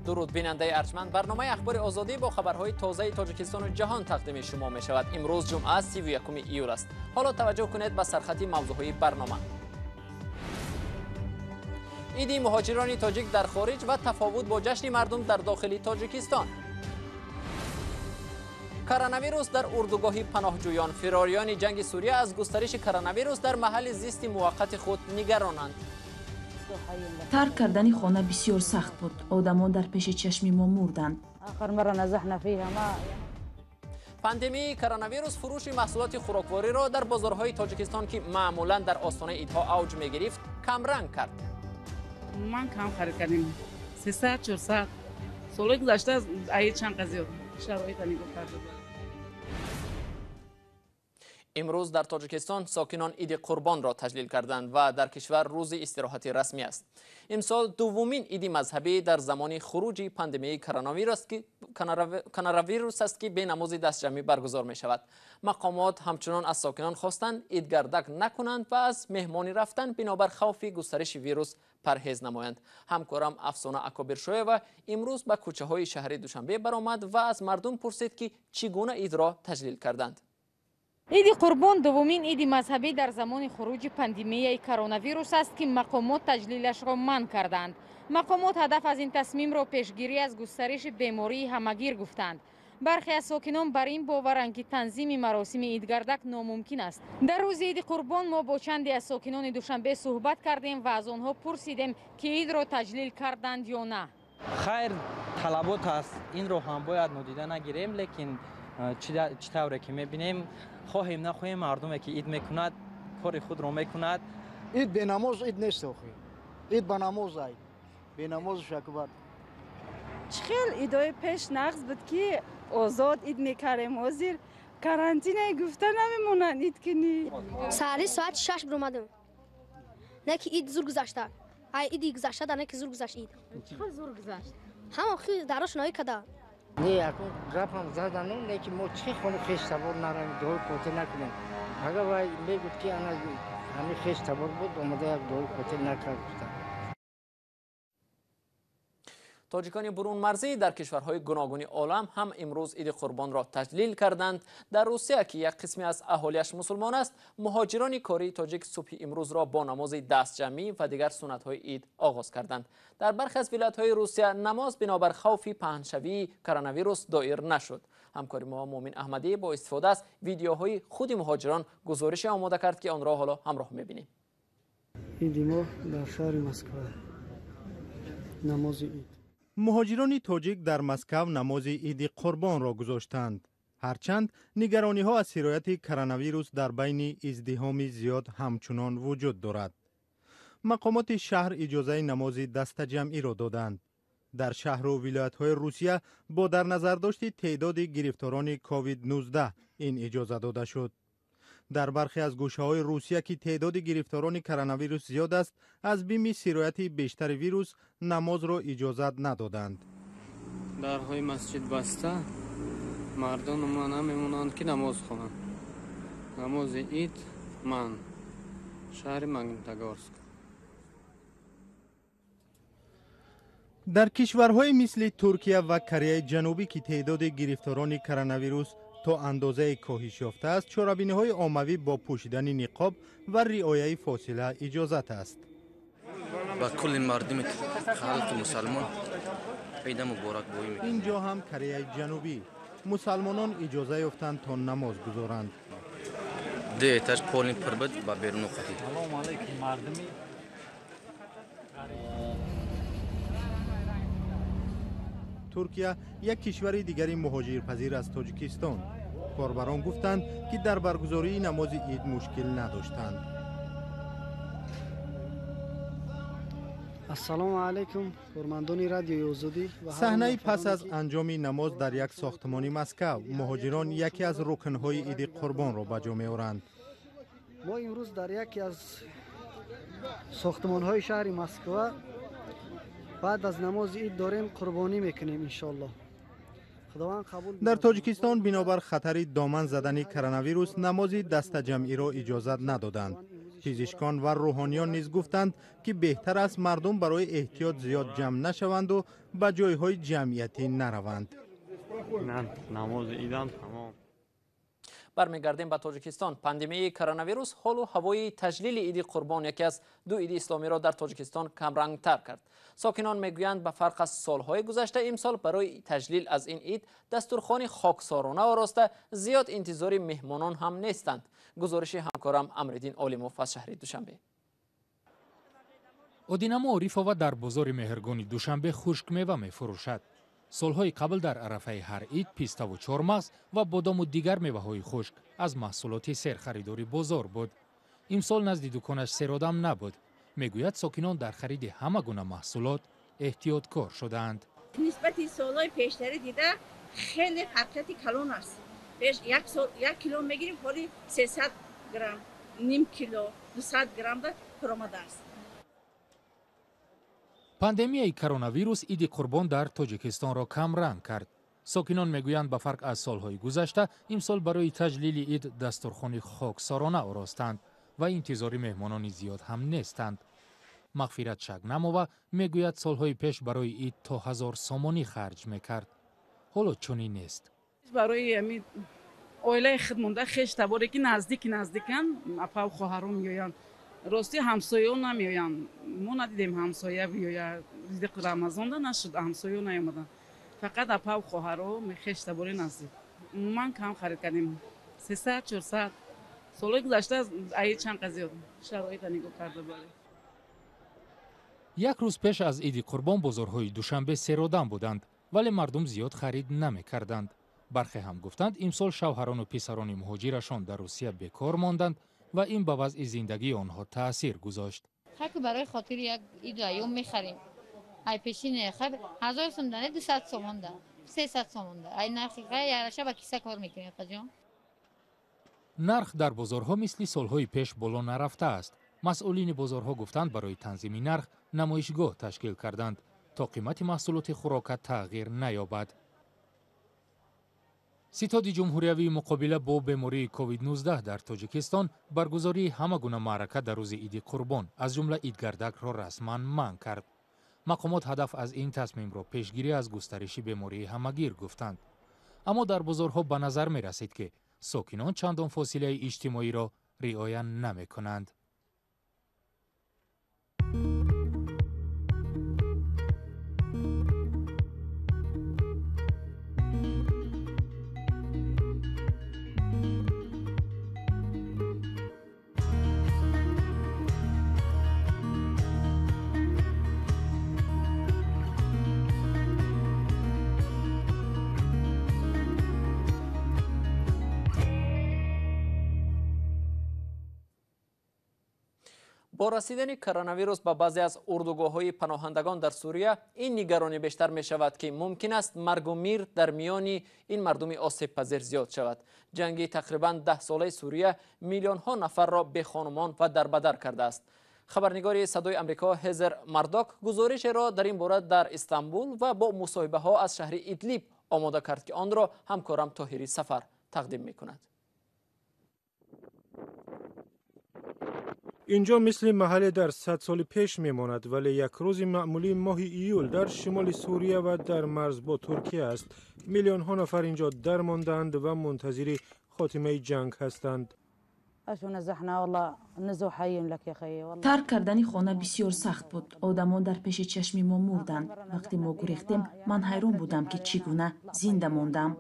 Дуруд бинандаи арҷманд, барномаи Ахбори Озодӣ бо хабарҳои тозаи Тоҷикистону ҷаҳон тақдими шумо мешавад. Имрӯз ҷумъа 31 июл аст. Ҳоло таваҷҷӯҳ кунед ба сархати мавзӯъҳои барнома. Иди муҳоҷирони тоҷик дар хориҷ ва тафовут бо ҷашни мардум дар дохили Тоҷикистон. Коронавирус дар урдугоҳи паноҳҷӯён. Фирориёни ҷанги Сурия аз густариши коронавирус дар маҳалли зисти муваққати худ нигаронанд. Тарк кардани хона бисёр сахт буд. Одамон дар пеши чашми мо мурданд. Пандемияи коронавирус фурӯши маҳсулоти хӯроквориро дар бозорҳои Тоҷикистон, ки маъмулан дар остонаи идҳо авҷ мегирифт, камранг кард. Ман кам харид кардем, 300, 400. Солҳои гузашта аид чанд қад зиёд шароита нигоҳ карда. Имрӯз дар Тоҷикистон сокинон иди Қурбонро таҷлил карданд ва дар кишвар рӯзи истироҳати расмӣ аст. Имсол дуввумин иди мазҳабӣ дар замони хуруҷи пандемияи коронавирус аст, ки бе намози дастҷамъӣ баргузор мешавад. Мақомот ҳамчунон аз сокинон хостанд идгардак накунанд ва аз меҳмонӣ рафтан бинобар хавфи густариши вирус парҳез намоянд. Ҳамкорам Афсона Акобиршоева имрӯз ба кӯчаҳои шаҳри Душанбе баромад ва аз мардум пурсид, ки чӣ гуна идро таҷлил карданд. Иди Қурбон дуввумин иди мазҳабӣ дар замони хуруҷи пандемияи коронавирус аст, ки мақомот таҷлилашро манъ карданд. Мақомот ҳадаф аз ин тасмимро пешгирӣ аз густариши бемории ҳамагир гуфтанд. Бархе аз сокинон бар ин боваранд, ки танзими маросими идгардак номумкин аст. Дар рӯзи иди Қурбон мо бо чанде аз сокинони Душанбе суҳбат кардем ва аз онҳо пурсидем, ки идро таҷлил карданд ё на. Хайр, талабот аст, инро ҳам бояд нодида нагирем, лекин чӣ тавре ки мебинем, хоҳем нахоҳем, мардуме ки ид мекунад кори худро мекунад. Ид бенамоз ид нест, охи ид ба намоз ай бенамозш акбар. Чӣ хел идои пеш нағз буд, ки озод ид мекардем. Ҳозир карантине гуфта намемонанд ид кунӣ. Саҳари соати 6 биромадем, не ки ид зур гузашта. Ай иди гузашта да не ки зур гузашт ид. Чӣ хел зур гузашт? Ҳама хи дарошноӣ када. Не, акун гапам задану, не ки мо чӣ хону хеш табор наравем, дуои фотиҳа накунем. Агар вай мегуфт, ки ана ҳамин хеш табор буд, омада як дуои фотиҳа накард гуфта. Тоҷикони бурунмарзӣ дар кишварҳои гуногуни олам ҳам имрӯз иди Қурбонро таҷлил карданд. Дар Русия, ки як қисме аз аҳолиаш мусулмон аст, муҳоҷирони кории тоҷик субҳи имрӯзро бо намози дастҷамъӣ ва дигар суннатҳои ид оғоз карданд. Дар бархе аз вилоятҳои Русия намоз бинобар хавфи паҳншавии коронавирус доир нашуд. Ҳамкори мо Муъмин Аҳмадӣ бо истифода аз видеоҳои худи муҳоҷирон гузорише омода кард, ки онро ҳоло ҳамроҳ мебинем. Иди мо дар шаҳри Москва, намози ид. Муҳоҷирони тоҷик дар Москав намози иди Қурбонро гузоштанд. Ҳарчанд нигарониҳо аз сирояти коронавирус дар байни издиҳоми зиёд ҳамчунон вуҷуд дорад. Мақомоти шаҳр иҷозаи намози дастаҷамъиро доданд. Дар шаҳру вилоятҳои Русия бо дар назардошти теъдоди гирифторони COVID-19 ин иҷоза дода шуд. Дар бархе аз гӯшаҳои Русия, ки теъдоди гирифторони коронавирус зиёд аст, аз бими сирояти бештари вирус намозро иҷозат надоданд. Дарҳои масҷид баста, мардон намемонанд, ки намоз хонанд. Намози ид ман, шаҳри Магнитогорск. Дар кишварҳои мисли Туркия ва Кореяи Ҷанубӣ, ки теъдоди гирифторони коронавирус то андозае коҳиш ёфтааст, чорабиниҳои оммавӣ бо пӯшидани ниқоб ва риояи фосила иҷозат аст. Ба кулли мардуми халқи мусалмон ида муборакбоӣ мекунем. Ин ҷо ҳам Кореяи Ҷанубӣ мусалмонон иҷоза ёфтанд то намоз гузоранд. Ду этаж полни пур буд, ба берун оқатид. Салому алайкум мардуми. Туркия як кишвари дигари муҳоҷирпазир аз Тоҷикистон. Корбарон гуфтанд, ки дар баргузории намози ид мушкил надоштанд. Ассалому алайкум кормандони радиои Озодӣ. Саҳнаи пас аз анҷоми намоз дар як сохтмони Москав. Муҳоҷирон яке аз рукнҳои иди Қурбонро ба ҷо меоранд. Мо имрӯз дар яке аз сохтмонҳои шаҳри Москва баъд аз намози ид дорем қурбонӣ мекунем, иншоаллоҳ. Дар Тоҷикистон бинобар хатари доман задани коронавирус намози дастаҷамъиро иҷозат надоданд. Пизишкон ва рӯҳониён низ гуфтанд, ки беҳтар аст мардум барои эҳтиёт зиёд ҷамъ нашаванду ба ҷойҳои ҷамъиятӣ нараванд. Намози идам тамом. Бармегардем ба Тоҷикистон. Пандемияи коронавирус ҳолу ҳавои таҷлили Иди Қурбон, яке аз ду иди исломиро дар Тоҷикистон камрангтар кард. Сокинон мегӯянд, ба фарқ аз солҳои гузашта имсол барои таҷлил аз ин ид дастурхони хоксорона ороста, зиёд интизори меҳмонон ҳам нестанд. Гузориши ҳамкорам Амриддин Олимов аз шаҳри Душанбе. Одинамо Орифова дар бозори Меҳргони Душанбе хушкмева мефурӯшад. Солҳои қабл дар арафаи ҳар ид пиставу чормағз ва бодому дигар меваҳои хушк аз маҳсулоти серхаридори бозор буд. Имсол назди дуконаш серодам набуд. Мегӯяд, сокинон дар хариди ҳама гуна маҳсулот эҳтиёткор шудаанд. Нисбати солҳои пештарӣ дида хеле фарқияти калон аст. Пеш як кило мегирим, ҳоли 300 грамм, ним кило, 200 грамм да фуромадааст. Пандемияи коронавирус Иди Қурбон дар Тоҷикистонро камранг кард. Сокинон мегӯянд, ба фарқ аз солҳои гузашта имсол барои таҷлили ид дастурхони хоксорона оростанд ва интизори меҳмонони зиёд ҳам нестанд. Мағфират Шагнамова мегӯяд, солҳои пеш барои ид то 1000 сомонӣ харҷ мекард. Ҳоло чунин нест. Барои ҳамин оилаи худ монда, хеш таборе ки наздики наздикан, апаву хоҳарон меоянд. Рости ҳамсояҳо намеоянд. Мо надидем ҳамсоя биёяд. Иди Рамазонда нашуд, ҳамсояҳо наомаданд. Фақат апаву хоҳаро, хеш табори наздик. Умуман кам харид кардем. 300, 400. Солҳои гузашта ай чанд қа зиёд шароита нигоҳ карда бале. Як рӯз пеш аз Иди Қурбон бозорҳои Душанбе серодам буданд, вале мардум зиёд харид намекарданд. Бархе ҳам гуфтанд, имсол шавҳарону писарони муҳоҷирашон дар Русия бекор монданд ва ин ба вазъи зиндагии онҳо таъсир гузошт. Хаки барои хотири як иду айём мехарем. Ай пешине хай 1000 сом да, не 200 сомон да, 300 сомон да. Ай нархи хай яраша ба киса кор мекунем, хаҷон. Нарх дар бозорҳо мисли солҳои пеш боло нарафтааст. Масъулини бозорҳо гуфтанд, барои танзими нарх намоишгоҳ ташкил карданд, то қимати маҳсулоти хӯрока тағйир наёбад. Ситоди ҷумҳуриявии муқобила бо бемории COVID-19 дар Тоҷикистон баргузории ҳама гуна маърака дар рӯзи Иди Қурбон, аз ҷумла идгардакро расман манъ кард. Мақомот ҳадаф аз ин тасмимро пешгирӣ аз густариши бемории ҳамагир гуфтанд. Аммо дар бозорҳо ба назар мерасид, ки сокинон чандон фосилаи иҷтимоиро риоя намекунанд. Бо расидани коронавирус ба баъзе аз урдугоҳҳои паноҳандагон дар Сурия ин нигаронӣ бештар мешавад, ки мумкин аст маргу мир дар миёни ин мардуми осебпазир зиёд шавад. Ҷанги тақрибан 10-солаи Сурия миллионҳо нафарро бехонумон ва дарбадар кардааст. Хабарнигори Садои Амрико Ҳезер Мардок гузоришеро дар ин бора дар Истанбул ва бо мусоҳибаҳо аз шаҳри Идлиб омода кард, ки онро ҳамкорам Тоҳири Сафар тақдим мекунад. Инҷо мисли маҳалле дар 100 соли пеш мемонад, вале як рӯзи маъмулии моҳи июл дар шимоли Сурия ва дар марз бо Туркия аст. Миллионҳо нафар инҷо дармондаанд ва мунтазири хотимаи ҷанг ҳастанд. Тарк кардани хона бисёр сахт буд. Одамон дар пеши чашми мо мурданд. Вақте мо гурехтем, ман ҳайрон будам, ки чӣ гуна зинда мондам.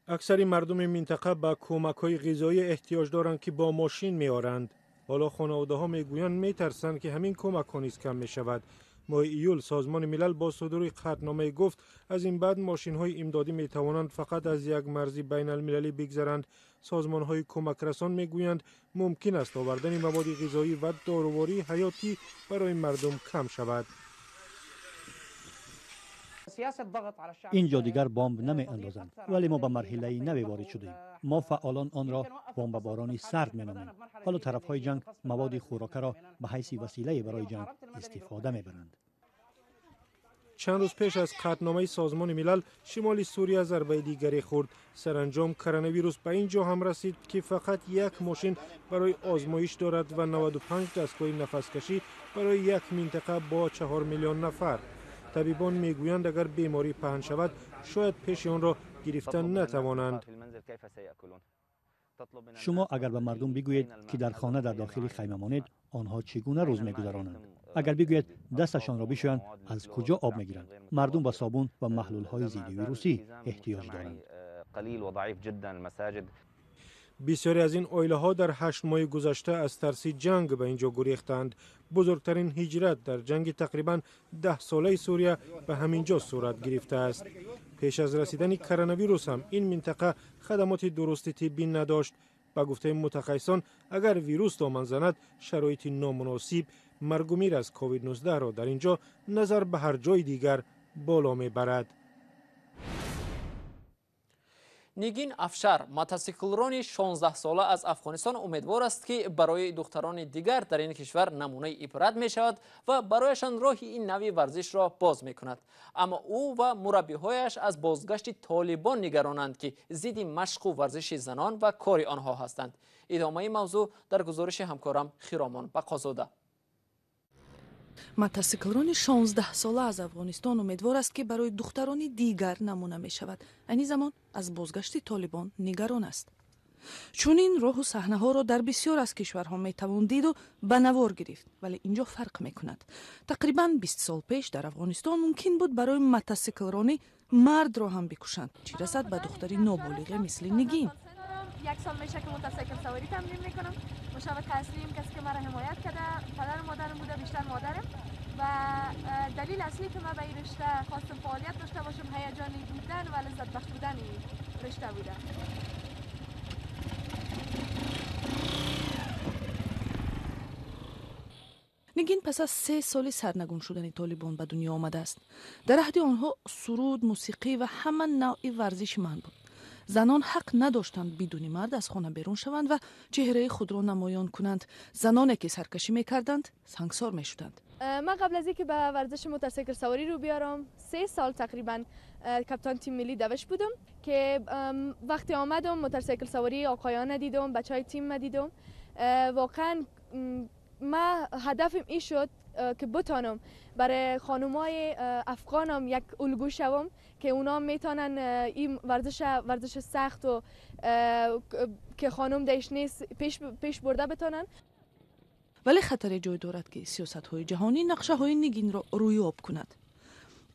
Аксари мардуми минтақа ба кӯмакҳои ғизоӣ эҳтиёҷ доранд, ки бо мошин меоранд. Ҳоло хонаводаҳо мегӯянд, метарсанд, ки ҳамин кӯмакҳо низ кам мешавад. Моҳи июл Созмони Милал бо судури қатъномае гуфт, аз ин баъд мошинҳои имдодӣ метавонанд фақат аз як марзи байналмилалӣ бигзаранд. Созмонҳои кӯмакрасон мегӯянд, мумкин аст овардани маводи ғизоӣ ва дорувории ҳаётӣ барои мардум кам шавад. Инҷо дигар бомб намеандозанд, вале мо ба марҳилаи наве ворид шудем. Мо фаъолон онро бомбаборони сард меномем. Ҳоло тарафҳои ҷанг маводи хӯрокаро ба ҳайси василае барои ҷанг истифода мебаранд. Чанд рӯз пеш аз қатъномаи Созмони Милал шимоли Сурия зарбаи дигаре хӯрд. Саранҷом коронавирус ба ин ҷо ҳам расид, ки фақат як мошин барои озмоиш дорад ва 95 дастгоҳи нафаскашӣ барои як минтақа бо 4 миллион нафар. Табибон мегӯянд, агар беморӣ паҳн шавад, шояд пеши онро гирифта натавонанд. Шумо агар ба мардум бигӯед, ки дар хона дар дохили хайма монед, онҳо чӣ гуна рӯз мегузаронанд? Агар бигӯед дасташонро бишӯянд, аз куҷо об мегиранд? Мардум ба собун ва маҳлулҳои зиддивирусӣ эҳтиёҷ доранд. Бисёре аз ин оилаҳо дар 8 моҳи гузашта аз тарси ҷанг ба ин ҷо гурехтанд. Бузургтарин ҳиҷрат дар ҷанги тақрибан 10-солаи Сурия ба ҳамин ҷо сурат гирифтааст. Пеш аз расидани коронавирус ҳам ин минтақа хадамоти дурусти тиббӣ надошт. Ба гуфтаи мутахассисон, агар вирус доман занад, шароити номуносиб маргу мир аз ковид-19-ро дар ин ҷо назар ба ҳар ҷои дигар боло мебарад. Нигин Афшар, мотосиклрони 16-сола аз Афғонистон, умедвор аст, ки барои духтарони дигар дар ин кишвар намунаи ибрат мешавад ва барояшон роҳи ин нави варзишро боз мекунад. Аммо ӯ ва мураббиҳояш аз бозгашти Толибон нигаронанд, ки зидди машқу варзиши занон ва кори онҳо ҳастанд. Идомаи мавзӯъ дар гузориши ҳамкорам Хиромон Бақозода. Мотосиклрони 16-сола аз Афғонистон умедвор аст, ки барои духтарони дигар намуна мешавад. Айни замон аз бозгашти Толибон нигарон аст. Чунин роҳу саҳнаҳоро дар бисёр аз кишварҳо метавон диду ба навор гирифт, вале инҷо фарқ мекунад. Тақрибан 20 сол пеш дар Афғонистон мумкин буд барои мотосиклронӣ мардро ҳам бикушанд, чӣ расад ба духтари ноболиғе мисли Нигин. یک سال میشه که موتورسیکل سواری تمرین میکنم. مشاور اصلیم کسی که مرا حمایت کرده پدر و مادرم بوده، بیشتر مادرم. و دلیل اصلی که من به این رشته خواستم فعالیت داشته باشم هیجانی بودن و لذت بخش بودن این رشته بوده. Нигин пас аз 3 соли сарнагун шудани Толибон ба дунё омадааст. Дар аҳди онҳо суруд, мусиқӣ ва ҳама навъи варзиш манъ буд. Занон ҳақ надоштанд бидуни мард аз хона берун шаванд ва чеҳраи худро намоён кунанд. Заноне ки саркашӣ мекарданд, сангсор мешуданд. من قبل از اینکه به ورزش موتورسیکل سواری رو بیارم 3 سال تقریبا کاپیتان تیم ملی دوش بودم که وقتی آمدم موتورسیکل سواری آقایان دیدم، بچهای تیم دیدم. واقعا من هدفم این شد که بتانم برای خانمای افغانم یک الگو شوم که اونا میتونن این ورزش سخت و که خانم دیش نیست پیش برده بتونن. ولی خطر جای دارد که سیاست‌های جهانی نقشه‌های نگین را روی آب کند.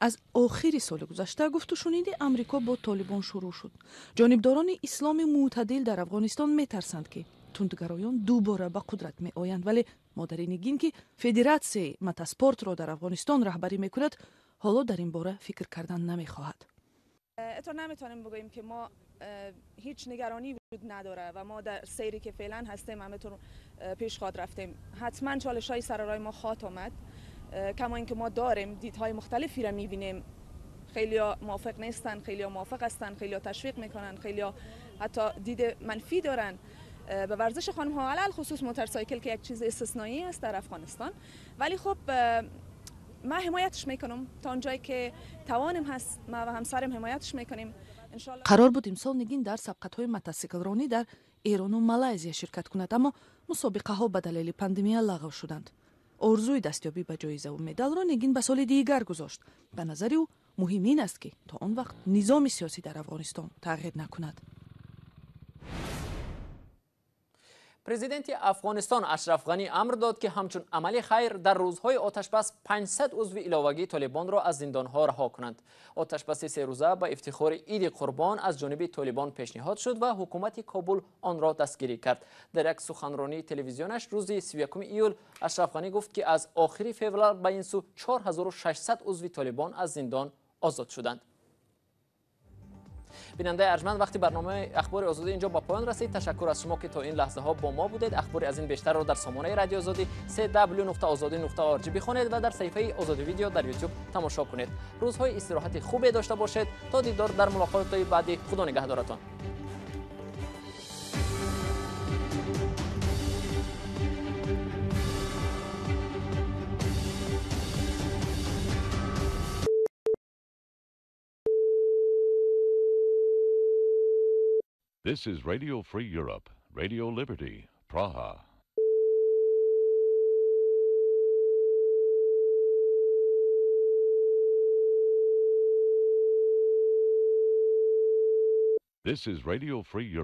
از آخر سال گذشته گفت و شنید امریکا با طالبان شروع شد. جانبداران اسلام معتدل در افغانستان میترسند که тундгароён дубора ба қудрат меоянд, вале модари Нигин, ки федератсияи мотоспортро дар Афғонистон раҳбарӣ мекунад, ҳоло дар ин бора фикр кардан намехоҳад. اتو نمیتونیم بگوییم که ما هیچ نگرانی وجود نداره و ما در سیری که فعلا هستیم همه‌تون پیش خواد رفتیم. حتما چالش‌های سر راه ما خواهد آمد، کما اینکه ما داریم دیدهای مختلفی را می‌بینیم. خیلی‌ها موافق نیستن، خیلی‌ها موافق هستن، خیلی‌ها تشویق میکنن، خیلی‌ها حتی دید منفی دارن به ورزش خانم ها، علی خصوص موتورسیکل که یک چیز استثنایی است در افغانستان. ولی خب من حمایتش میکنم تا آنجایی که توانم هست، ما و همسرم حمایتش میکنیم. قرار بود امسال نگین در سبقت‌های موتورسیکل‌رانی در ایران و مالایزیا شرکت کند، اما مسابقه ها به دلیل پاندمی لغو شدند. орзуи дастёбӣ ба ҷоизаву медалро Нигин ба соли дигар гузошт. Ба назари ӯ муҳим ин аст, ки то он вақт низоми сиёсӣ дар Афғонистон тағйир накунад. Президенти Афғонистон Ашраф Ғанӣ амр дод, ки ҳамчун амали хайр дар рӯзҳои оташбас 500 узви иловагии Толибонро аз зиндонҳо раҳо кунанд. Оташбаси серӯза ба ифтихори Иди Қурбон аз ҷониби Толибон пешниҳод шуд ва ҳукумати Кобул онро дастгирӣ кард. Дар як суханронии телевизионаш рӯзи 31 июл Ашраф Ғанӣ гуфт, ки аз охири феврал ба ин сӯ 4600 узви Толибон аз зиндон озод шуданд. Бинандаи арҷманд, вақти барномаи Ахбори Озодӣ инҷо ба поён расид. Ташаккур аз шумо, ки то ин лаҳзаҳо бо мо будед. Ахбори аз ин бештарро дар сомонаи Радио Озодӣ cw.ozodi.org бихонед ва дар саҳифаи Озодӣ видео дар YouTube тамошо кунед. Рӯзҳои истироҳати хубе дошта бошед. То дидор дар мулоқотҳои баъдӣ. Худо нигаҳдоратон. This is Radio Free Europe, Radio Liberty, Praha. This is Radio Free Europe.